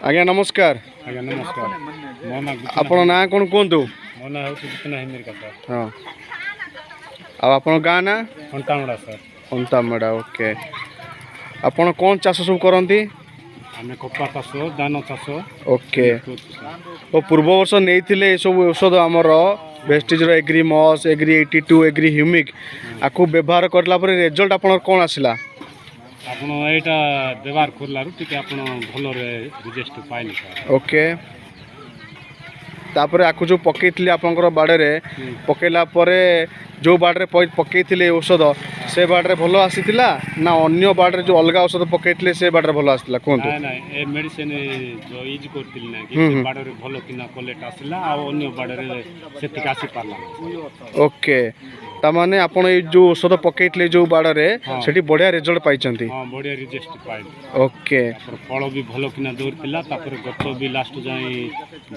ଆଜ୍ଞା, ନମସ୍କାର। ଆଜ୍ଞା, ନମସ୍କାର। ମୋ ନାଁ ଆପଣ ନାଁ କ'ଣ କୁହନ୍ତୁ? ମୋ ନାଁ ହେଉଛି ଜିତନା ହିମିରିକା ସାର୍। ହଁ, ଆଉ ଆପଣଙ୍କ ଗାଁ ନାଁ? ଅଣ୍ଟାମଡ଼ା ସାର୍। ଅଣ୍ଟାମେଡ଼ା, ଓକେ। ଆପଣ କ'ଣ ଚାଷ ସବୁ କରନ୍ତି? ଆମେ କପା ଚାଷ, ଧାନ ଚାଷ କରୁଛୁ ସାର୍। ଓ ପୂର୍ବ ବର୍ଷ ନେଇଥିଲେ ଏସବୁ ଔଷଧ, ଆମର ଭେଷ୍ଟିଜ୍ର ଏଗ୍ରି ମସ୍, ଏଗ୍ରି 82, ଏଗ୍ରି ହ୍ୟୁମିକ୍। ଆକୁ ବ୍ୟବହାର କରିଲା ପରେ ରେଜଲ୍ଟ ଆପଣଙ୍କର କ'ଣ ଆସିଲା? ଆପଣ ଏଇଟା ବ୍ୟବହାର କଲାରୁ ଟିକେ ଆପଣ ଭଲରେ ରିଜଲ୍ଟ ପାଇଲି ସାର୍। ଓକେ, ତାପରେ ଆକୁ ଯେଉଁ ପକେଇଥିଲି ଆପଣଙ୍କର ବାଡ଼ରେ, ପକେଇଲା ପରେ ଯେଉଁ ବାଡ଼ରେ ପକେଇଥିଲେ ଏ ଔଷଧ, ସେ ବାଡ଼ରେ ଭଲ ଆସିଥିଲା ନା ଅନ୍ୟ ବାଡ଼ରେ ଯେଉଁ ଅଲଗା ଔଷଧ ପକେଇଥିଲେ, ସେ ବାଡ଼ରେ ଭଲ ଆସିଥିଲା, କୁହନ୍ତୁ? ନାଇଁ ନାଇଁ, ଏ ମେଡ଼ିସିନ ଯେଉଁ ୟୁଜ୍ କରିଥିଲି ନା କି, ସେ ବାଡ଼ରେ ଭଲ କିନା କ୍ୱାଲିଟି ଆସିଲା ଆଉ ଅନ୍ୟ ବାଡ଼ରେ ସେତିକି ଆସିପାରିଲା। ଓକେ, ତାମାନେ ଆପଣ ଏଇ ଯେଉଁ ଔଷଧ ପକେଇଥିଲେ ଯେଉଁ ବାଡ଼ରେ, ସେଠି ବଢ଼ିଆ ରେଜଲ୍ଟ ପାଇଛନ୍ତି? ହଁ, ବଢ଼ିଆ ରିଜଲ୍ଟ ପାଇଲି। ତାପରେ ଫଳ ବି ଭଲ କିନା ଦୌଡ଼ିଥିଲା, ତାପରେ ଗଛ ବି ଲାଷ୍ଟ ଯାଏଁ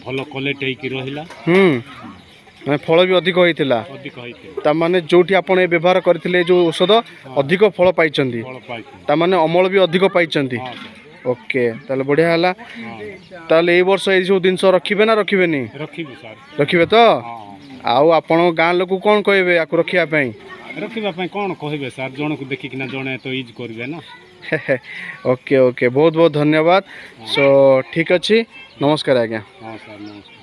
ଭଲ କ୍ୱାଲିଟି ହେଇକି ରହିଲା। ମାନେ ଫଳ ବି ଅଧିକ ହେଇଥିଲା? ଅଧିକ ହେଇଥିଲା। ତାମାନେ ଯେଉଁଠି ଆପଣ ଏ ବ୍ୟବହାର କରିଥିଲେ ଏ ଯେଉଁ ଔଷଧ, ଅଧିକ ଫଳ ପାଇଛନ୍ତି? ଫଳ ପାଇଥିଲି। ତାମାନେ ଅମଳ ବି ଅଧିକ ପାଇଛନ୍ତି? ହଁ ସାର୍। ଓକେ, ତାହେଲେ ବଢ଼ିଆ ହେଲା। ତାହେଲେ ଏଇ ବର୍ଷ ଏଇ ସବୁ ଜିନିଷ ରଖିବେ ନା ରଖିବେନି? ରଖିବୁ ସାର୍। ରଖିବେ ତ? ହଁ। ଆଉ ଆପଣ ଗାଁ ଲୋକକୁ କ'ଣ କହିବେ ଆକୁ ରଖିବା ପାଇଁ? ରଖିବା ପାଇଁ କ'ଣ କହିବେ ସାର୍? ଜଣକୁ ଦେଖିକିନା ଜଣେ ତ ୟୁଜ୍ କରିବେ ନା। ଓକେ ଓକେ, ବହୁତ ବହୁତ ଧନ୍ୟବାଦ। ସୋ ଠିକ୍ ଅଛି, ନମସ୍କାର ଆଜ୍ଞା। ହଁ ସାର୍, ନମସ୍କାର।